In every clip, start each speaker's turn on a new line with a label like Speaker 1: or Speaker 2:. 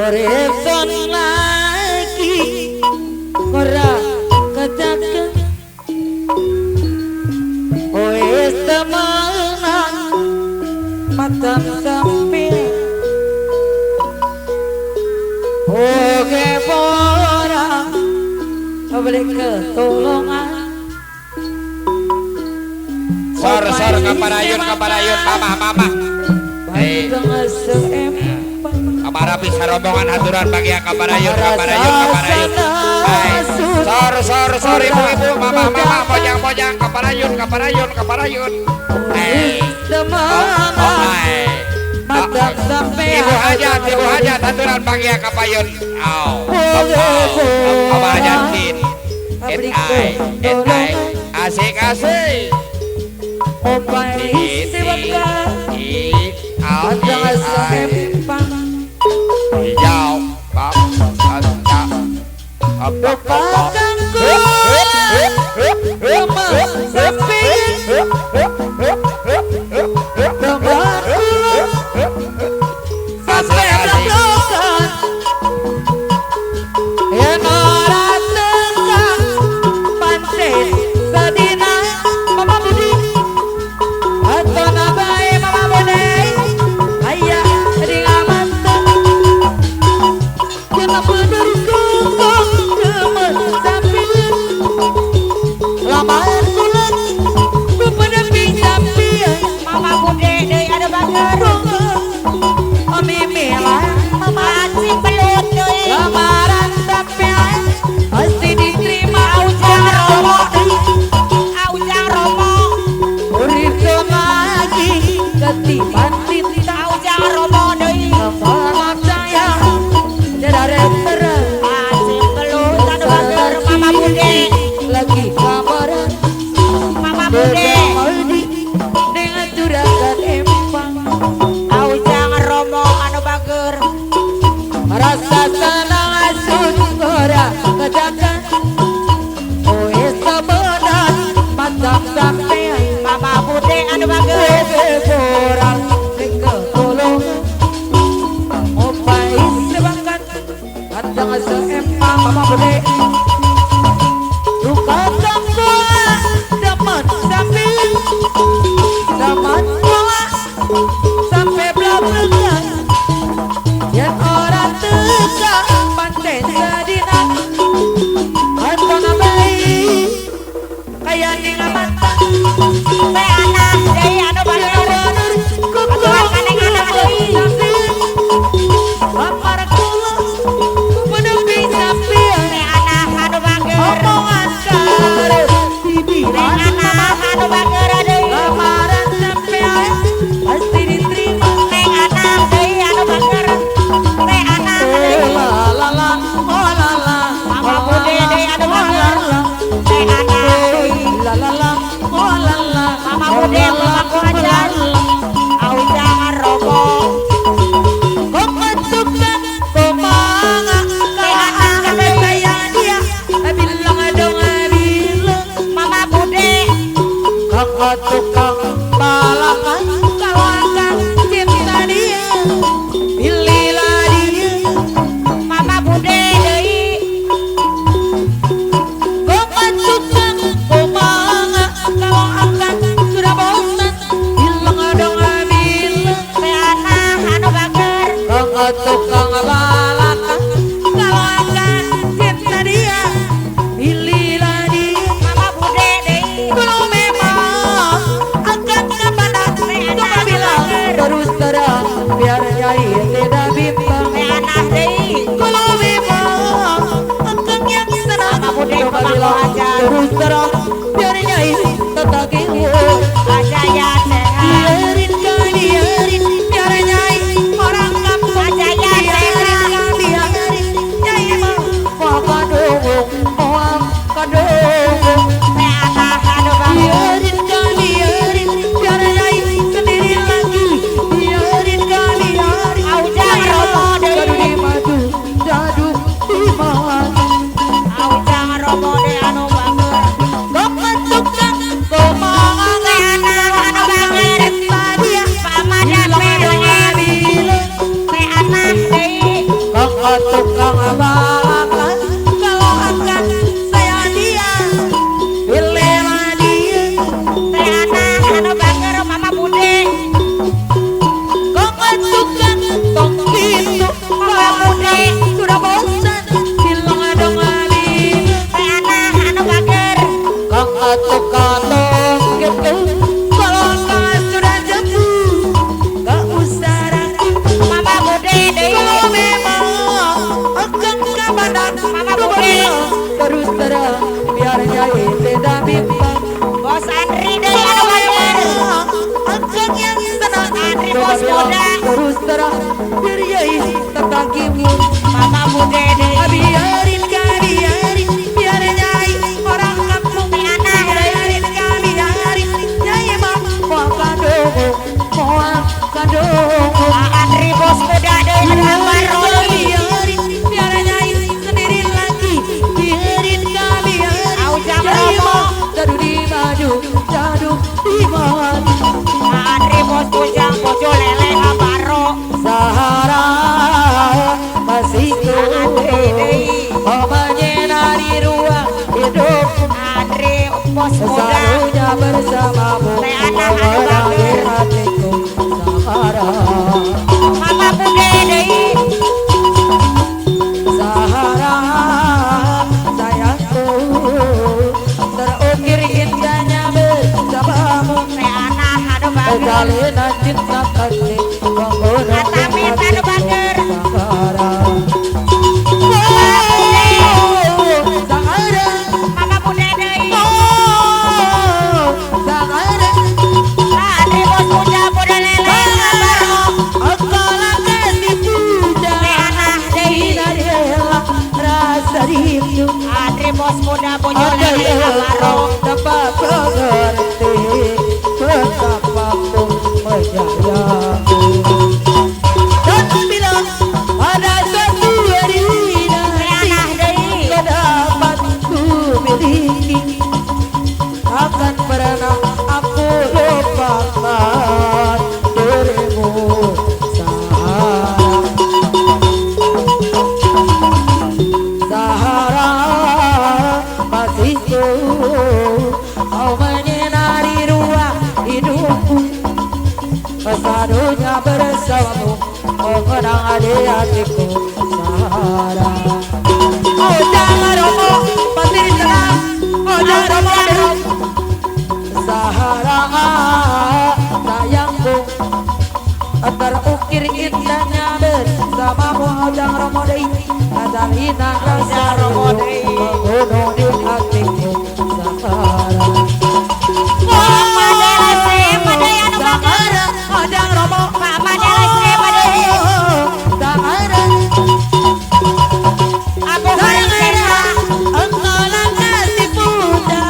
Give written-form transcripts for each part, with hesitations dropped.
Speaker 1: Urip lagi ora kejaken wis temenan macam sampean oke ora beli ketolongan
Speaker 2: sor sor kaparayun kaparayun mama mama kamara bisa rombongan aturan bagi kaparayun kaparayun kaparayun sor sor sor ibu ibu mama mama mojang mojang kaparayun kaparayun kaparayun ibu hajat aturan bagi kapayun au au hajatin et ai asik asik
Speaker 1: opai sewaka
Speaker 2: hijau bap
Speaker 1: Mama Bude deui. Kalau memang akan kepada Terus terang diriai tentang kimun
Speaker 3: Mama Bude deui.
Speaker 1: Biarin biarin biar nyai orang kampung biarin biarin nyai mah moal kadongo moal kadongo.
Speaker 3: Andri bos muda deui anu Abah Roli.
Speaker 1: Biarin biar nyai sendiri lagi biarin biarin
Speaker 3: Aujang
Speaker 1: nyai
Speaker 3: Romo.
Speaker 1: mah jadu di madu jadu di madu.
Speaker 3: Andri bos bujang bojo lele Abaro.
Speaker 1: Sahara kasihku
Speaker 3: Andri deui.
Speaker 1: Oh menyinari ruang hidupku
Speaker 3: Andri bos muda.
Speaker 1: Selalunya bersamamu
Speaker 3: Teh anak anu
Speaker 1: memerangi
Speaker 3: bager.
Speaker 1: hatiku Sahara.
Speaker 3: Mama Bude deui.
Speaker 1: Sahara sayangku terukir indahnya bersamamu.
Speaker 3: Teh anak anu bager.
Speaker 1: Jalinan cinta kasih menggunung
Speaker 3: Atamit anu bager.
Speaker 1: Sahara. Sahara.
Speaker 3: Mama Bude deui.
Speaker 1: Oh, Sahara.
Speaker 3: Andri bos muda bodo lele Abaro.
Speaker 1: Engkaulah kasih puja
Speaker 3: Teh anak deui.
Speaker 1: Sinarilah rasa rindu.
Speaker 3: Andri bos muda bojo
Speaker 1: Andai
Speaker 3: lele Abaro.
Speaker 1: engkau dapat mengerti betapa ku menyayangi. Dan bila pada suatu hari
Speaker 3: Teh
Speaker 1: nanti
Speaker 3: anak deui.
Speaker 1: kau dapat ku miliki, akan pernah aku lupakan dirimu Sahara. Sahara kasihku kau menyinari ruang hidupku. Pesadunya bersamamu mengenang di hatiku Sahara. Oh jangan romo pasti tenang. Oh jangan romo Sahara sayangku terukir indahnya bersamamu. Oh jangan romo deui jalinan rasa
Speaker 3: Romo
Speaker 1: rindu
Speaker 3: deui.
Speaker 1: menggunung di hatiku Sahara.
Speaker 3: Mama Delese deui anu bager.
Speaker 1: Sahara oh jangan romo.
Speaker 3: Mama Delese deui.
Speaker 1: Sahara.
Speaker 3: Abu Harisena.
Speaker 1: Engkaulah kasih puja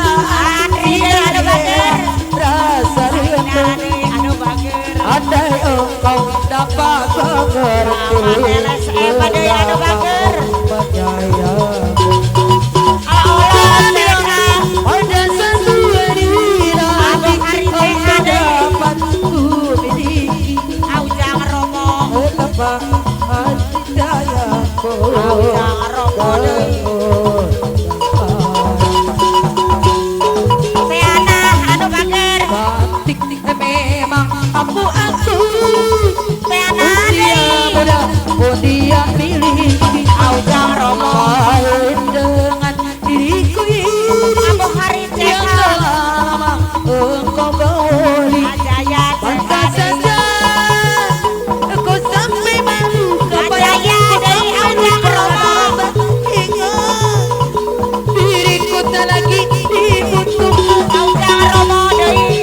Speaker 3: Andri anu bager.
Speaker 1: rasa rindu.
Speaker 3: Andri anu bager.
Speaker 1: Andai engkau dapat mengerti
Speaker 3: Mama Delese deui anu bager.
Speaker 1: menyayangi.
Speaker 3: Allah Sena.
Speaker 1: Pada suatu hari nanti
Speaker 3: Abu Harisena
Speaker 1: engkau
Speaker 3: deui.
Speaker 1: dapat ku miliki
Speaker 3: Aujang Romo.
Speaker 1: betapa hati sayangku.
Speaker 3: Aujang Romo deui. Teh anak anu bager.
Speaker 1: Cantik memang aku
Speaker 3: Teh anak
Speaker 1: usia
Speaker 3: deui.
Speaker 1: muda pun dia miliki.
Speaker 3: Aujang Romo.
Speaker 1: Lain dengan diriku ini
Speaker 3: Abu
Speaker 1: yang
Speaker 3: Harisena.
Speaker 1: telah lama engkau gauli.
Speaker 3: Ajaya
Speaker 1: Pantas saja kau sampai malu kepada
Speaker 3: Ajaya deui Aujang Romo.
Speaker 1: Ingat diriku tak lagi dibutuhkan.
Speaker 3: Aujang Romo deui.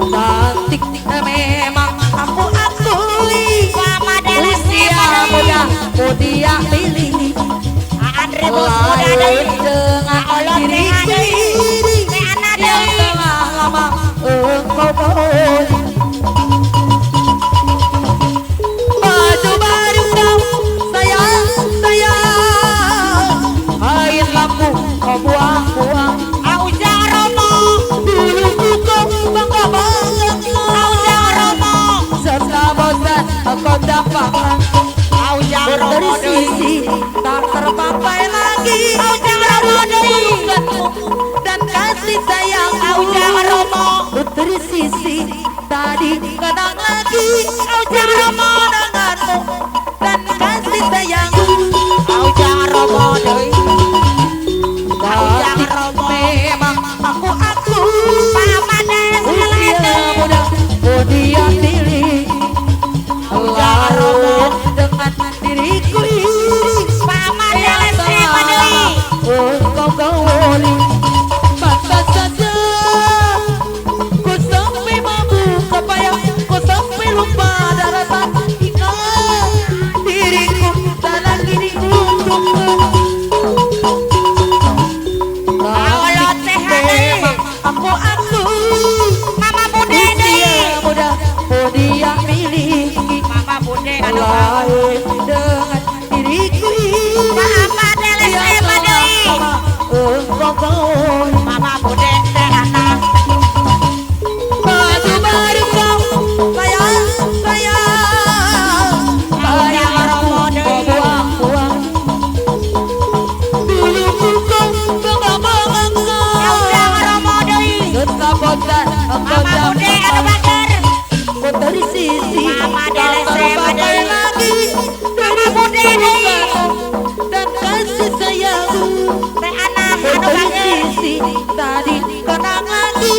Speaker 1: Cantik memang aku akui.
Speaker 3: Mama Delese
Speaker 1: Usia muda
Speaker 3: deui.
Speaker 1: pun dia miliki.
Speaker 3: Andri bos muda
Speaker 1: Lain
Speaker 3: deui.
Speaker 1: dengan
Speaker 3: Allah teh
Speaker 1: diriku
Speaker 3: deui.
Speaker 1: ini
Speaker 3: Teh anak
Speaker 1: yang
Speaker 3: deui.
Speaker 1: telah lama engkau gauli. Baju baru kau sayang sayang, kain lampu kau buang-buang.
Speaker 3: Aujang Romo.
Speaker 1: Dulu ku kau bangga bangga,
Speaker 3: Aujang Romo.
Speaker 1: setelah bosan engkau dapatkan.
Speaker 3: Aujang Romo deui.
Speaker 1: Sisi tak terpapai lagi.
Speaker 3: Aujang Romo deui.
Speaker 1: Dan kasih sayang
Speaker 3: Aujang Romo.
Speaker 1: Putri sisi tadi kenang lagi.
Speaker 3: Aujang Romo.
Speaker 1: Kenanganmu dan kasih sayang.
Speaker 3: Aujang Romo deui. Aujang
Speaker 1: Cantik
Speaker 3: Romo.
Speaker 1: memang aku
Speaker 3: Mama Delese
Speaker 1: usia
Speaker 3: deui.
Speaker 1: muda pun dia pilih.
Speaker 3: Aujang Romo.
Speaker 1: Lalu dengan diriku ini
Speaker 3: Mama
Speaker 1: yang
Speaker 3: Delese
Speaker 1: telah
Speaker 3: deui.
Speaker 1: engkau gauli. Pantas saja ku sampai mabuk kepayang, ku sampai lupa.
Speaker 3: Mama Bude anu bager.
Speaker 1: Putar sisi
Speaker 3: Mama DLSM
Speaker 1: terpakai lagi.
Speaker 3: Mama Bude deui.
Speaker 1: Dan kasih sayangku.
Speaker 3: Teh Ana anu
Speaker 1: Putar
Speaker 3: bager.
Speaker 1: sisi tadi kenang lagi.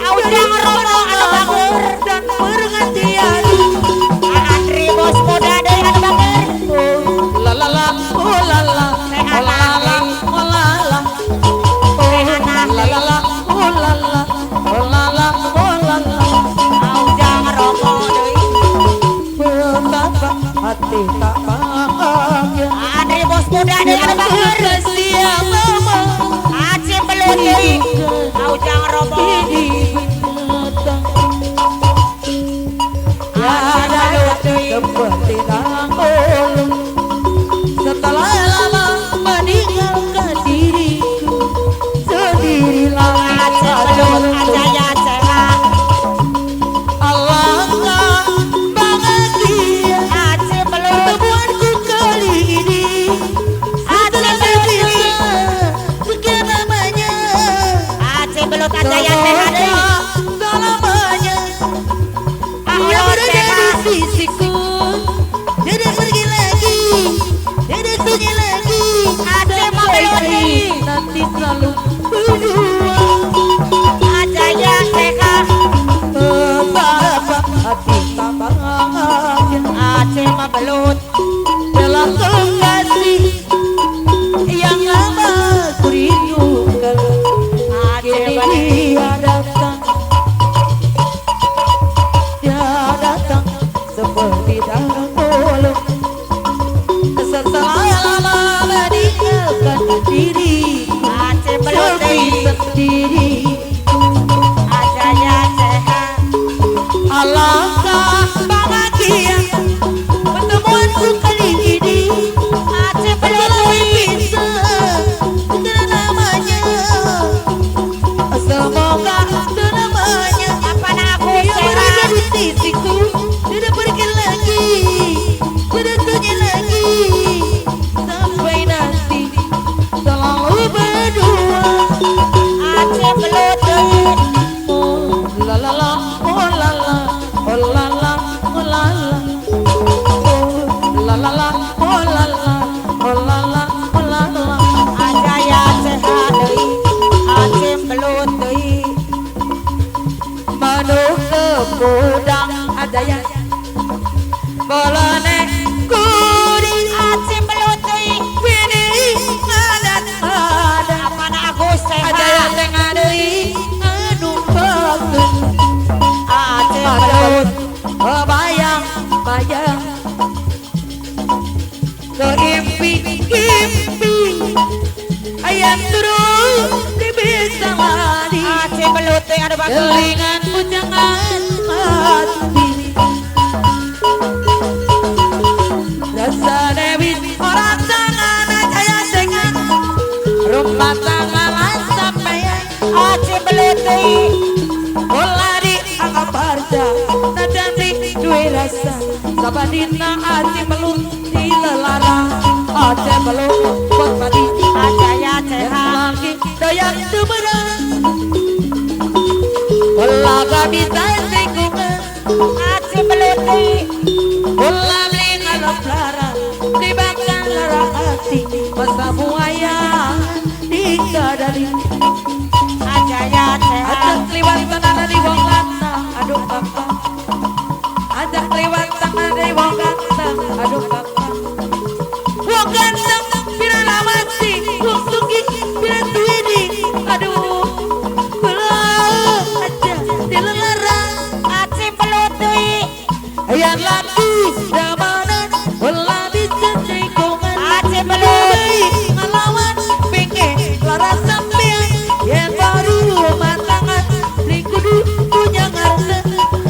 Speaker 3: Aujang Romo anu bager.
Speaker 1: Dan perhatian.
Speaker 3: Andri bos muda deui anu bager.
Speaker 1: Oh la la la, oh la la, oh la la, oh la la, oh la la la, oh la la, oh la la, oh la la.
Speaker 3: Aujang Romo deui.
Speaker 1: Betapa hati tak bahagia.
Speaker 3: Andri bos muda deui anu bager.
Speaker 1: Kasih mama.
Speaker 3: Aci belut deui. Aujang Romo.
Speaker 1: Ini binatang. Tiada seperti dahulu. Setelah lama meninggalkan diriku sendirilah.
Speaker 3: Aci belut Ajaya sehat.
Speaker 1: Alangkah bahagia
Speaker 3: Aci belut.
Speaker 1: pertemuanku kali ini.
Speaker 3: Aci
Speaker 1: Setelah
Speaker 3: belut deui.
Speaker 1: berpisah sekian lamanya.
Speaker 3: Aci belut Ajaya sehat deui.
Speaker 1: Semoga selamanya dia
Speaker 3: Ahlo
Speaker 1: berada di
Speaker 3: sehat.
Speaker 1: sisiku. Tidak pergi lagi, tidak sunyi lagi.
Speaker 3: Aci
Speaker 1: Sampai
Speaker 3: belut deui.
Speaker 1: nanti selalu berdua.
Speaker 3: Ajaya sehat.
Speaker 1: Betapa hati tak bahagia.
Speaker 3: Aci belut.
Speaker 1: Telah kekasih yang lama ku rindukan.
Speaker 3: Aci
Speaker 1: Kini
Speaker 3: belut.
Speaker 1: dia datang, dia datang seperti dahulu. Setelah lama meninggalkan diriku
Speaker 3: Aci belut
Speaker 1: sepi
Speaker 3: deui.
Speaker 1: sendiri.
Speaker 3: Ajaya sehat.
Speaker 1: Alangkah bahagia pertemuanku kali ini.
Speaker 3: Aci belut
Speaker 1: Setelah
Speaker 3: deui.
Speaker 1: berpisah sekian lamanya. Semoga selamanya
Speaker 3: Apana aku
Speaker 1: dia berada
Speaker 3: sehat.
Speaker 1: di sisiku, tidak pergi lagi, tidak sunyi lagi. Sampai nanti selalu berdua.
Speaker 3: Aci belut deui.
Speaker 1: Oh la la la, oh la la, oh la la, oh la la. Oh la la la, oh la la, oh la la, oh la la.
Speaker 3: Ajaya sehat deui. Aci belut deui.
Speaker 1: Manuk kepudang ada yang bolone kuning.
Speaker 3: Aci belut deui.
Speaker 1: Ini adat ada.
Speaker 3: Apana aku
Speaker 1: Ada yang
Speaker 3: sehat.
Speaker 1: tengah deui anu bagus.
Speaker 3: Aci
Speaker 1: Ada
Speaker 3: belut.
Speaker 1: bayang bayang keimpi impi ayam terus bisa lari.
Speaker 3: Aci belut deui anu bagus.
Speaker 1: Kelingan pujangan hati. Rasa dewi orang tangan jaya dengan rumah tangga sampean.
Speaker 3: Aci belut deui.
Speaker 1: Bola di anggap barja nadan di duwe rasa. Sabadina aci belut di lelara. Aci belut buat mati.
Speaker 3: Ajaya sehat.
Speaker 1: Lagi doyan seberang. Bola bisa singgungan.
Speaker 3: Aci belut deui.
Speaker 1: Bola beli ngalap lara. Dibakar lara hati. Masa buaya dikadari.
Speaker 3: Ajaya sehat.
Speaker 1: Ajak liwat tangan di wong lanang, aduh bapak. Ajak liwat tangan di wong ganteng, aduh bapak. Wong ganteng pira lawasi, wong sugih pira duwini, aduh. Kula aja dilelarang.
Speaker 3: Aci belut deui.
Speaker 1: Yang laku damanan, bola bisa cengkongan.
Speaker 3: Aci belut.
Speaker 1: Ngelawan pengen lara sampean. Yang baru matangan beli kudu punya ngarep.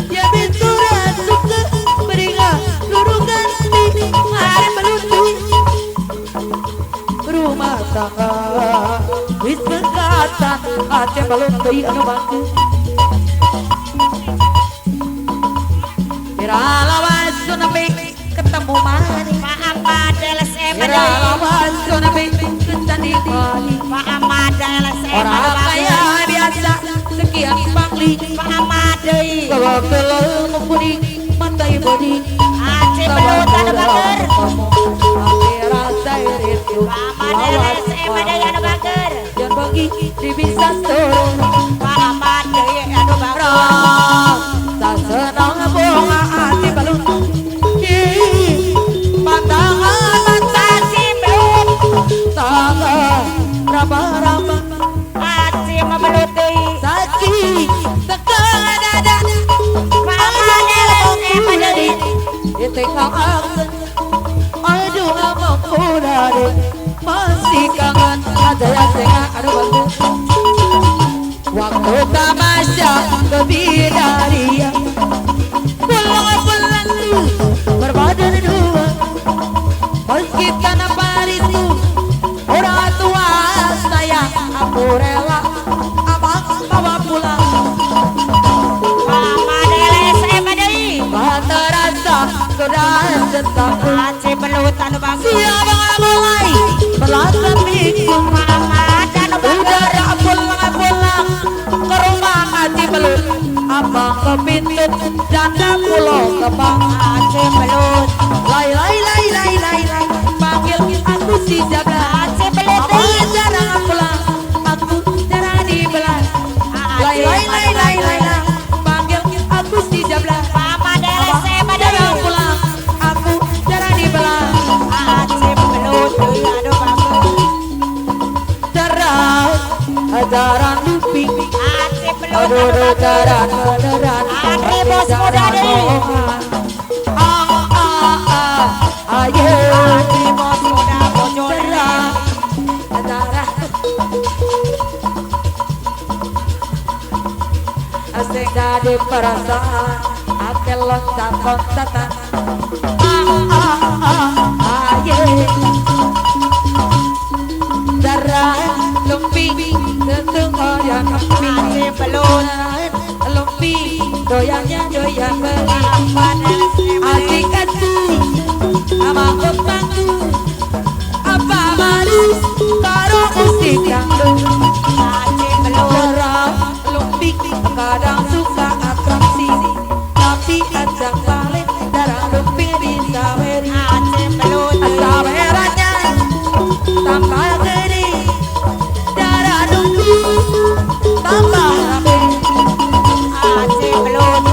Speaker 1: Ya bentura suka beringa luru ganti. Aci belut deui. Rumah tangga wis berkata aci belut deui anu bangku. Pira lawan sunapi ketemu maning.
Speaker 3: Pak Ahmad LSM
Speaker 1: Pira
Speaker 3: deui.
Speaker 1: lawan sunapi kencani.
Speaker 3: Pak Ahmad LSM
Speaker 1: Orang
Speaker 3: anu
Speaker 1: kaya
Speaker 3: bagus.
Speaker 1: biasa sekian pangkat. mangli
Speaker 3: Pak Ahmad deui
Speaker 1: bawa kelem kuning mantai bodi
Speaker 3: Aceh belut anu bager
Speaker 1: rasa rindu
Speaker 3: Pak Ahmad LSM deui anu bager
Speaker 1: jangan bagi di bisa turun
Speaker 3: Pak Ahmad deui anu bager
Speaker 1: tak senang bunga hati belut pandangan mata
Speaker 3: Aceh belut
Speaker 1: tangan raba-raba
Speaker 3: Aceh belut deui
Speaker 1: sakit tekan dada
Speaker 3: Pak Ahmad LSM deui
Speaker 1: di tengah aksen aduh abangku dari masih kangen aja ya tengah aduh bangku waktu tamasya ke bidariya pulang-pulang berbadan dua meski tanah Parisku orang tua saya aku rela abang bawa pulang
Speaker 3: Pak Ahmad LSM deui
Speaker 1: terasa sudah tetap
Speaker 3: Aceh belut anu bager
Speaker 1: siapa mulai berlagak pikun
Speaker 3: Pak Ahmad anu bager
Speaker 1: udara pulang-pulang ke rumah Haji Belut abang ke pintu janda pulau kebang
Speaker 3: Aceh belut
Speaker 1: lai lai lai lai lai lai panggil aku si jabla
Speaker 3: Aceh belut
Speaker 1: abang
Speaker 3: deui
Speaker 1: jarang pulang aku jarang dibelah lai lai lai lai lai lai panggil aku si jabla
Speaker 3: Pak Ahmad LSM
Speaker 1: abang jarang
Speaker 3: deui
Speaker 1: pulang aku jarang dibelah
Speaker 3: Aceh belut deui anu bager
Speaker 1: jarang ajaran lupi
Speaker 3: Aceh belut
Speaker 1: aduh
Speaker 3: anu bager
Speaker 1: jarang beneran
Speaker 3: Andri bos muda deui
Speaker 1: ah ah ah ayo
Speaker 3: Andri bos muda bojone
Speaker 1: jarang jarang asing jadi perasaan ake loncat loncatan ah ah ah ayo jarang lumpi tentu goyang lumpi
Speaker 3: Aceh belut
Speaker 1: lumpi doyangnya doyang beli
Speaker 3: Ahmad LSM
Speaker 1: asik aku sama opangku apa malu karo musik dangdut
Speaker 3: Aceh belut
Speaker 1: jarang lumpi kadang suka atraksi tapi ajak balik jarang lumpi bisa weri
Speaker 3: Aceh belut
Speaker 1: sawerannya tambah gede darah nunggu tambah rame
Speaker 3: Aceh belut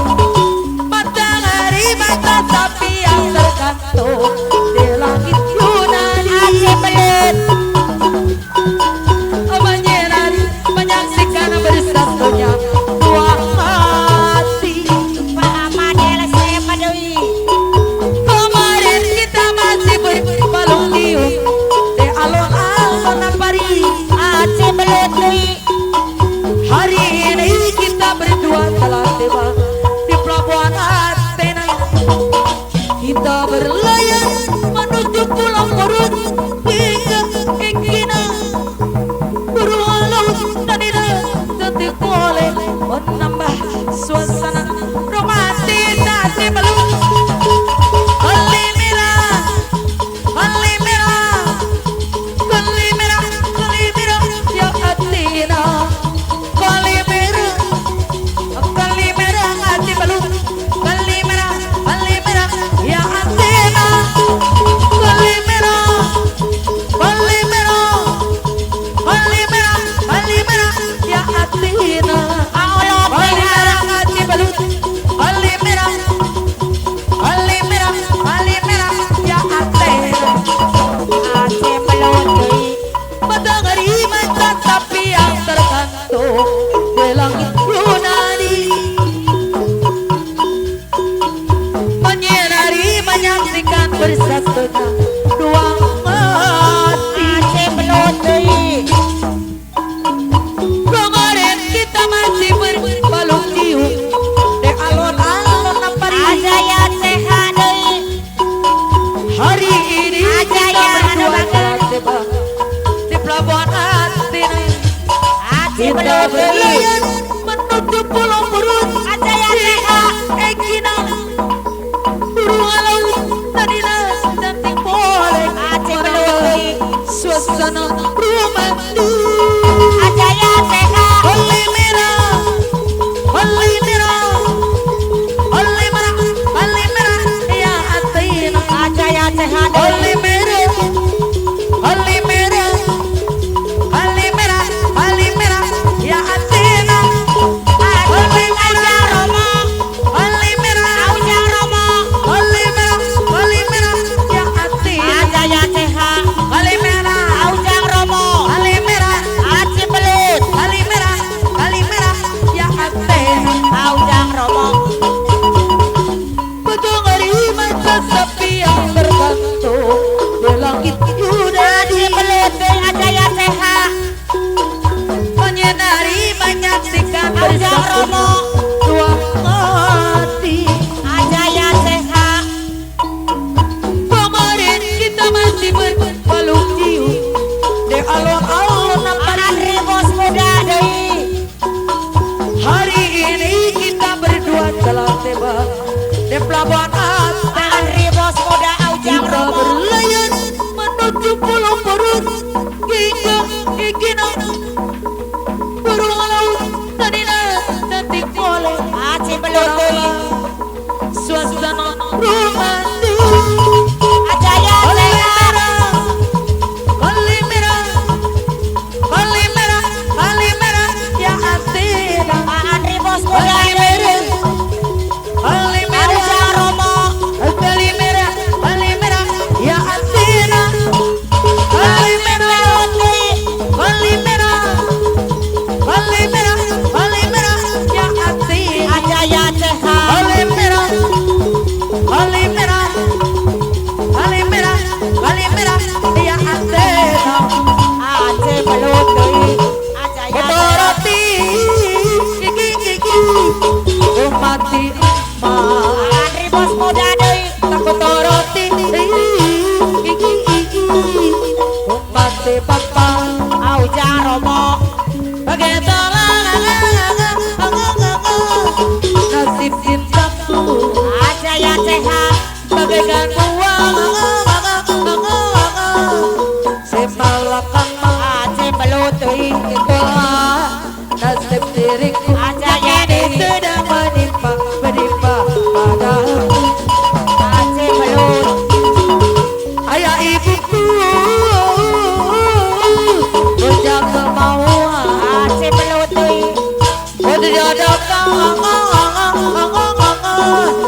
Speaker 1: matahari mata sapi yang tergantung di langit Yunani
Speaker 3: Aceh belut
Speaker 1: menyinari menyaksikan bersatunya dua hati
Speaker 3: Pak Ahmad LSM deui
Speaker 1: kemarin kita masih berpeluk cium di alun-alun Paris
Speaker 3: Aceh belut deui
Speaker 1: hari ini kita berdua telah tiba di pelabuhan Athena kita berlayar menuju pulau Murut hingga Ekina burung laut dan indah cantik boleh menambah suasana romantis hati belut Kalimera, Kalimera, Kalimera, Kalimera, ya Athena Kalimera, Kalimera, hati belut Kalimera, Kalimera, ya Athena Kalimera, Kalimera, Kalimera, Kalimera, ya Athena
Speaker 3: Allah
Speaker 1: Kalimera, hati belut Kalimera, Kalimera, Kalimera, ya Athena
Speaker 3: Aceh belut deui
Speaker 1: matahari mata sapi yang tergantung di langit Yunani menyinari menyaksikan bersatunya dua hati
Speaker 3: Aceh belut deui
Speaker 1: kemarin kita masih berpeluk cium di alun-alun Paris
Speaker 3: Ajaya CH deui
Speaker 1: hari ini kita
Speaker 3: Ajaya anu
Speaker 1: berdua
Speaker 3: bager
Speaker 1: telah tiba di pelabuhan Athena
Speaker 3: Aceh
Speaker 1: kita
Speaker 3: belut deui
Speaker 1: berlayar menuju pulau Murut
Speaker 3: Ajaya CH
Speaker 1: hingga Ekina burung laut dan indah cantik boleh Pelabuhan
Speaker 3: Andri bos muda Aujang
Speaker 1: kita
Speaker 3: Romo
Speaker 1: berlayar menuju Pulau Perut hingga Igina burung laut tadina nanti boleh
Speaker 3: Aci belut
Speaker 1: suasana romantis.
Speaker 3: Ajaya sehat
Speaker 1: Kalimera, Kalimera, Kalimera, ya Athena.
Speaker 3: Andri bos muda
Speaker 1: Kalimera, Kalimera,
Speaker 3: Aujang Romo
Speaker 1: Kalimera, Kalimera, ya Athena. Kalimera, Kalimera, Kalimera, Kalimera, ya Athena.
Speaker 3: Ajaya sehat
Speaker 1: Kalimera, Kalimera, Kalimera, Kalimera, ya Athena.
Speaker 3: Aci belut Ajaya
Speaker 1: Kotoroti, iki iki, umati ma.
Speaker 3: Andri bos muda deui
Speaker 1: Kotoroti, iki iki, umati papa.
Speaker 3: Aujang Romo
Speaker 1: Nasib cintaku
Speaker 3: Ajaya sehat
Speaker 1: bagaikan uang. Semalakan
Speaker 3: Aci belut
Speaker 1: itulah nasib diriku
Speaker 3: Ajaya
Speaker 1: ini sedang menimpa menimpa padaku.
Speaker 3: Aci belut
Speaker 1: Ayah ibuku punya kemauan
Speaker 3: Aci belut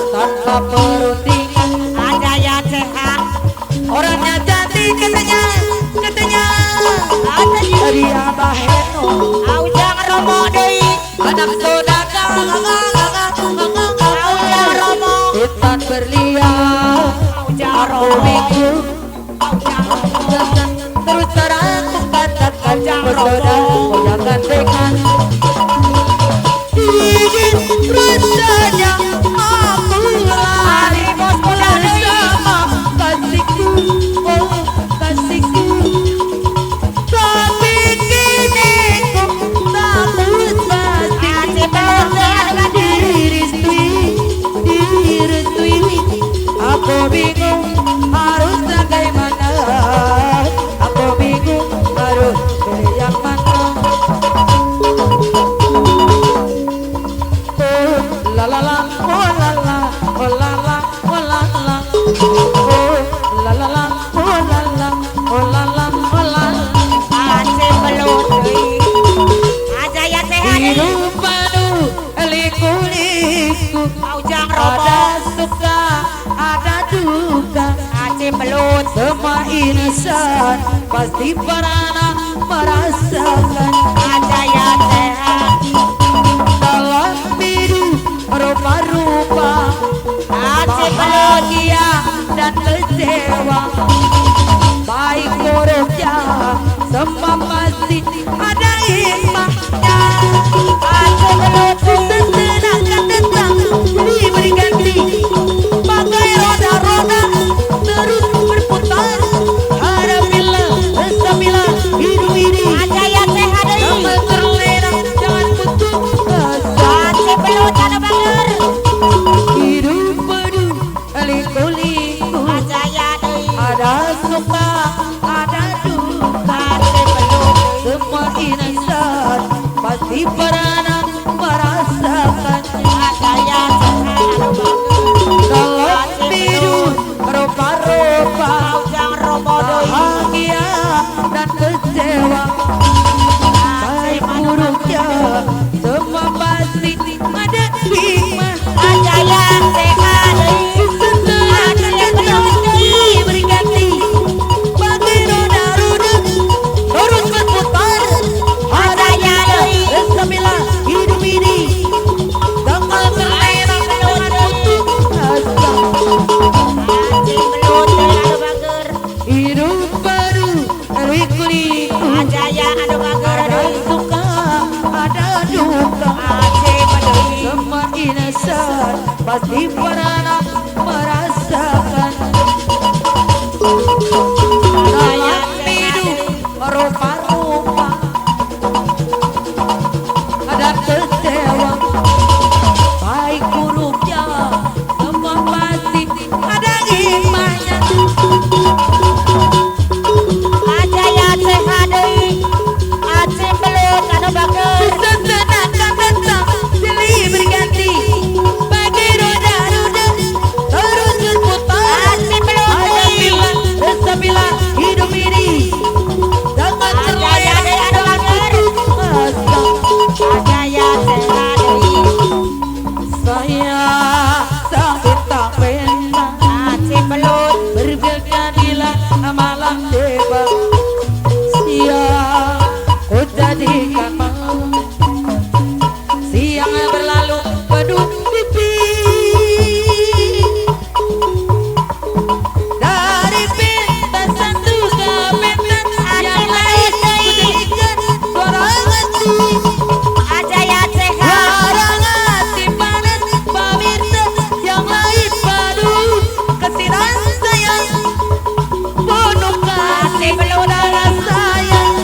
Speaker 1: tanpa perundingan.
Speaker 3: Ajaya sehat
Speaker 1: Orangnya cantik katanya, katanya dia baheno
Speaker 3: Aujang Romo deui
Speaker 1: anak saudagar
Speaker 3: Aujang Romo
Speaker 1: intan berlian.
Speaker 3: Aujang
Speaker 1: Aku
Speaker 3: Romo
Speaker 1: bingung
Speaker 3: Aujang Romo
Speaker 1: terus terang ku katakan
Speaker 3: Aujang
Speaker 1: bersaudara
Speaker 3: Romo.
Speaker 1: jangan dengan ingin rasanya aku lari
Speaker 3: Andri bos muda deui
Speaker 1: bersama kasihku, oh kasihku. Tapi kini ku takut pasti
Speaker 3: Aci belut
Speaker 1: direstui, direstui. Aku bingung harus bagaimana, aku bingung harus pilih yang mana. Oh la la la, oh la la, oh la la, oh la la. Oh la la la, oh la la, oh la la, oh la la.
Speaker 3: Aci belut deui Ajaya sehat deui
Speaker 1: Hidup penuh liku-liku,
Speaker 3: Aujang Romo
Speaker 1: ada suka, ada duka.
Speaker 3: Aci belut
Speaker 1: Semua insan pasti pernah merasakan
Speaker 3: Ajaya sehat
Speaker 1: dalam biru rupa-rupa
Speaker 3: Aci belut
Speaker 1: bahagia dan kecewa. Baik buruknya semua pasti ada hikmahnya.
Speaker 3: Aci belut
Speaker 1: Senangkan tentang diberi ganti bagai roda-roda terus berputar. Hadapilah, resapilah hidup ini.
Speaker 3: Ajaya sehat deui
Speaker 1: Jangan terlena, jangan putus asa.
Speaker 3: Aci belut anu bager
Speaker 1: Hidup penuh liku-liku,
Speaker 3: Ajaya deui
Speaker 1: ada suka, ada duka.
Speaker 3: Aci belut
Speaker 1: Semua insan pasti pernah merasakan
Speaker 3: Ajaya sehat anu bager
Speaker 1: dalam biru rupa-rupa
Speaker 3: Aujang Romo deui
Speaker 1: bahagia dan kecewa. Baik buruknya semua pasti ada hikmah.
Speaker 3: Ajaya sehat deui
Speaker 1: Senang diberi ganti bagai roda-roda terus berputar.
Speaker 3: Ajaya deui
Speaker 1: Resapilah hidup ini, jangan terlena, jangan putus asa.
Speaker 3: Aci belut deui anu bager
Speaker 1: Hidup baru liku-liku,
Speaker 3: Ajaya anu bager
Speaker 1: ada
Speaker 3: deui
Speaker 1: suka, ada duka.
Speaker 3: Aci belut
Speaker 1: Semua insan pasti pernah merasakan dalam hidup rupa-rupa ada kecewa. Baik buruknya semua pasti Malamnya sang bintang bintang
Speaker 3: Aceh belut
Speaker 1: berjadilah malam tiba. Siang ku jadikan malam, siang berlalu penuh mimpi. Dari pintas satu ke pintas yang lain ku jadikan suara hati.
Speaker 3: Ajaya CH
Speaker 1: Suara hati panas pemirsa yang lain padu kesinan sayang penuh kasih darah sayang.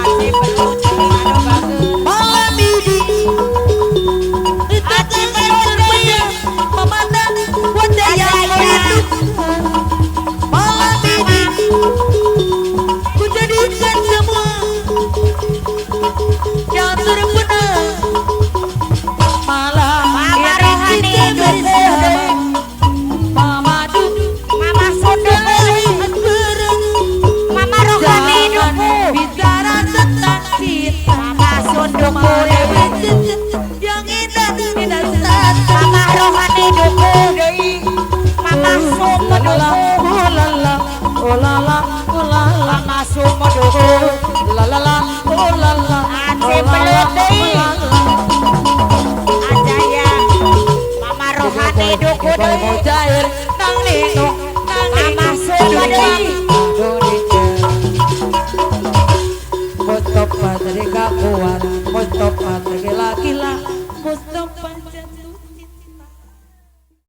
Speaker 3: Aceh belut aduh bagus.
Speaker 1: Malam ini takkan terpejam memandang wajah yang merindukan. Malam ini ku jadikan semua yang terpena. Malam
Speaker 3: Mama
Speaker 1: ini
Speaker 3: Rohani
Speaker 1: kita
Speaker 3: dukung
Speaker 1: bersama Mama duduk
Speaker 3: Mama Sunduk Mama Rohani
Speaker 1: Jangan
Speaker 3: dukung
Speaker 1: bicara tentang cinta.
Speaker 3: Mama Sunduk
Speaker 1: Yang indah indah saja.
Speaker 3: Mama Rohani dukung Mama Sumo dukung
Speaker 1: Oh la la, oh la la, oh la la,
Speaker 3: Mama Sumo dukung
Speaker 1: la la la, oh la la,
Speaker 3: Aceh
Speaker 1: oh la la,
Speaker 3: belut deui.
Speaker 1: oh la la.
Speaker 3: Ajaya Mama Rohani dukung
Speaker 1: Boy
Speaker 3: deui
Speaker 1: mujair nang ninung nang
Speaker 3: Mama
Speaker 1: ninung
Speaker 3: Sumo deui.
Speaker 1: Indonesia. Mustafa jadi kakuat, Mustafa tergila-gila, Mustafa jadi